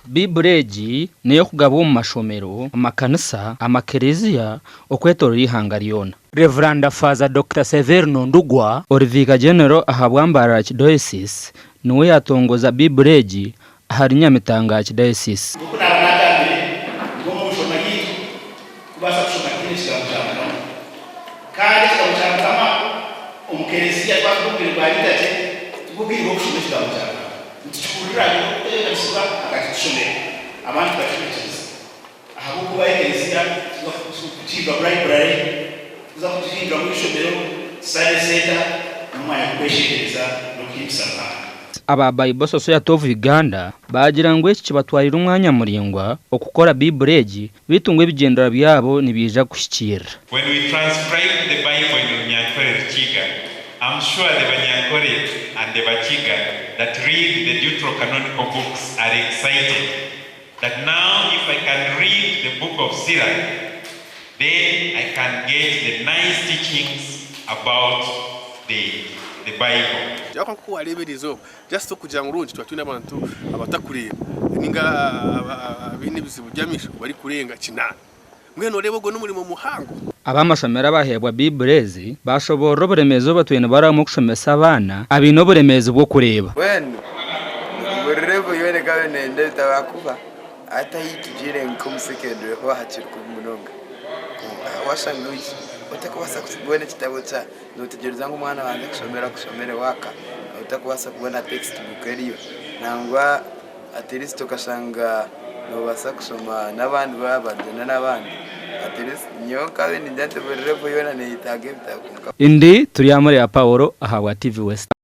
Baiburi egi n'ey'okugabwa omu mashomero, amakanisa, amakereziya okwetoorora eihanga ryona. Rev. Faaza Dokita Severino Ndugwa, ori Vicar General ahabwa Mbarara Archdiocese niwe yaatongoza Baiburi egi ahari Nyamitanga Archdiocese. Nk'oku naaba naagambire ngu omu nshoma yaitu kubaasa kushoma tihaine Ekigambo kya Mukama. Kandi Ekigambo kya Mukama omu Kelezia twaba turi omu bwire bwa liturgy tibwo bwire bw'okushoma Ekigambo kya Ruhanga. Nitukihurira hanyima y'okutebeekanisibwa akakitushomera abandi tukakihurikiriza. Ahabw'okuba Ekelezia tuza kugihinduramu library, tuza kugihinduramu eishomero, study centre n'omwanya gw'okweshengyereza n'okuhimbisa Ruhanga. Aba Bible Society of Uganda baagira ngu eki kibatwariire omwanya muraingwa okukora Baiburi egi beitu ngu ebigyendererwa byabo nibiija kuhikiirira. When we transcribed the Bible in Runyankore Rukiga, I'm sure the Banyankore and the Bakiga that read the Deuterocanonical books are excited that now if I can read the book of Sirach, then I can get the nice teachings about the the Bible. Kwonka nk'oku waareeba eriizooba, just okugira ngu rungi twaba twine abantu abatakureeba ninga abaine ebizibu by'amaisho barikurenga kinaana. Mbwenu nooreeba ogwo n'omurimo muhango. Ab'amashomero abaheebwa Baiburi ezi baashoboorora oburemeezi obu batwire nibarabamu okushomesa abaana abaine oburemeezi bw'okureeba. Mbwenu buri level yoona ekaba nenda ebitabo ahakuba hati ahu tugiire nk'omu secondary ho hakiri kubi munonga. Washanga otakubaasa kubona ekitabo kya notegyereza ngu omwana abanze kushomera akushomere waaka otakubaasa kubona text book eriyo nangwa at least okashanga nobaasa kushoma n'abandi baaba bagyenda n'abandi at least nyowe nkabaire ningira nti buri level yoona neyetaaga ebitabo kwonka Ndi Turyamureeba Paul ahabwa TV West.